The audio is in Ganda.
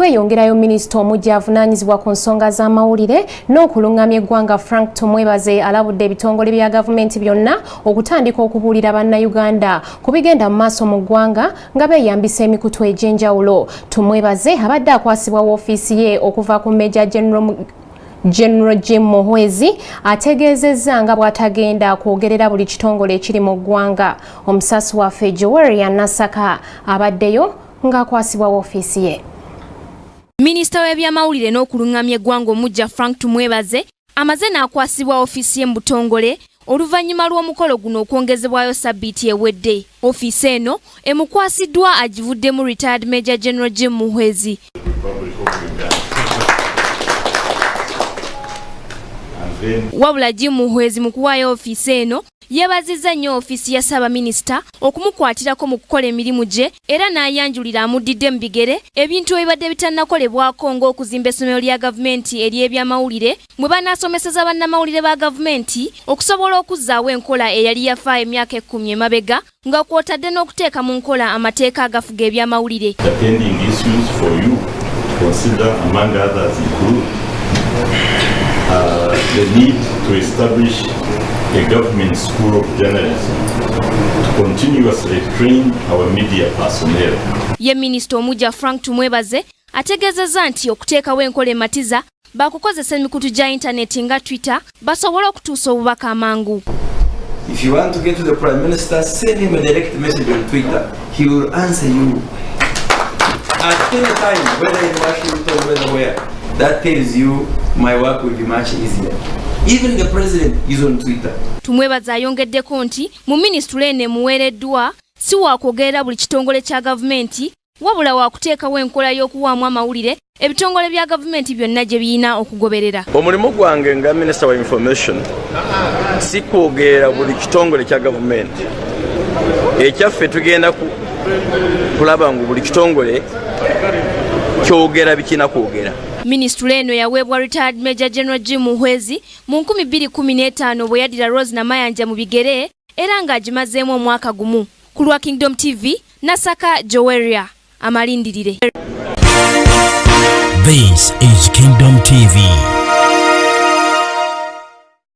Tweyongerayo. Minisita omuggya avunaanyizibwa ku nsonga z'amawulire n'okulungamya eggwanga, Frank Tumwebaze, alabudde ebitongole bya gavumenti byonna okutandika okubuulira Bannayuganda ku bigenda mu maaso mu ggwanga nga beeyambisa emikutu egy'enjawulo. Tumwebaze abadde akwasibwa woofiisi ye okuva ku Major General Jim Muhwezi. Ategeezezza nga bw'atagenda kwogerera buli kitongole ekiri mu ggwanga. Omusasi waffe Joweria Nasaka abaddeyo ng'akwasibwa woofiisi ye. Minisita w'ebyamawulire n'okulungamya eggwanga omuggya, Frank Tumwebaze, amaze n'akwasibwa ofiisi ye mu butongole oluvannyuma lw'omukolo guno okwongezebwayo sabbiiti ewedde. Ofiisi eno emukwasiddwa agivuddemu retired Major General Jim Muhwezi. Republic of Uganda. And then Wabula Jim Muhwezi mu kuwaayo ofiisi eno yeebazizza nnyo ofiisi ya ssaabaminisita okumukwatirako mu kukola emirimu gye, era n'ayanjulira amuddidde mu bigere ebintu ebibadde bitannakolebwako, ng'okuzimba essomero lya gavumenti ery'ebyamawulire mwe banaasomeseza bannamawulire ba gavumenti okusobola okuzzaawo enkola eyali yafa emyaka 10 emabega, nga kw'otadde n'okuteeka mu nkola amateeka agafuga ebyamawulire. The pending issues for you to consider, among others, include the need to establish a government school of journalism to continuously train our media personnel. Ye minisita omuggya Frank Tumwebaze ategeezezza nti okuteekawo enkola ematiza bakukozesa emikutu gya intaneti nga Twitter basobole okutuusa obubaka amangu. If you want to get to the Prime Minister, send him a direct message on Twitter. He will answer you at any time, whether in Washington, whether where. That tells you my work will be much easier. Even the president is on Twitter. Tumwebaze ayongeddeko nti mu minisitule eno emuweereddwa si waakwogerera buli kitongole kya gavumenti, wabula waakuteekawo enkola y'okuwaamu amawulire ebitongole bya gavumenti byonna gye birina okugoberera. Omulimu gwange nga minisita wa information si kwogerera buli kitongole kya gavumenti. Ekyaffe tugenda kulaba ngu buli kitongole kyogera bikina kwogera. Minisitule eno yaweebwa retired Major General Jim Muhwezi mu 2015 bwe yaddira Rose Namayanja mu bigere, era ng'agimazeemu omwaka gumu. Ku lwa Kingdom TV, Nasaka Joweria, amalindirire. This is Kingdom TV.